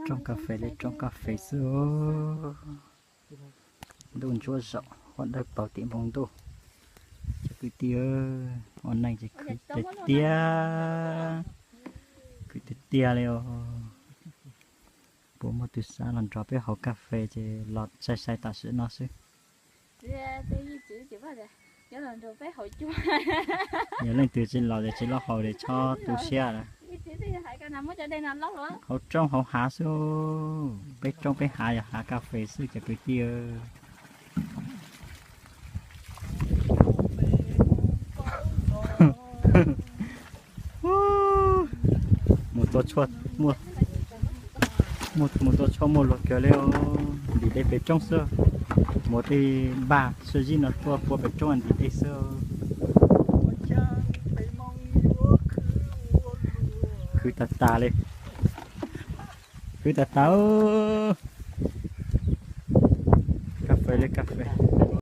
Roob kas fes li roob kas fes xwb. Ntuj ntsuab zaum huab dawb paug tim npoo ntuj. Cov kwv tij, ua neej ces khwv tiag tiag, khwv tiag tiag li os. Puas muaj tus xav los nrog peb haus kas fes ces los sai sai tam sim no xwb. Yog leej twg tsis los ces tsis los haus ces txhob tu siab lawm. Hauv roob hauv hav xwb, peb roob peb hav yog hav kas fes xwb cov kwv tij. Mus tua tshuaj, mus tua tshuaj muaj luag kawg li os. Ntim dej pem roob xwb. Mus tej npaj sab zib no tuaj pua pem roob ntim dej xwb. Khwv tas tas li. Khwv tas tas. Kas fes li kas fes.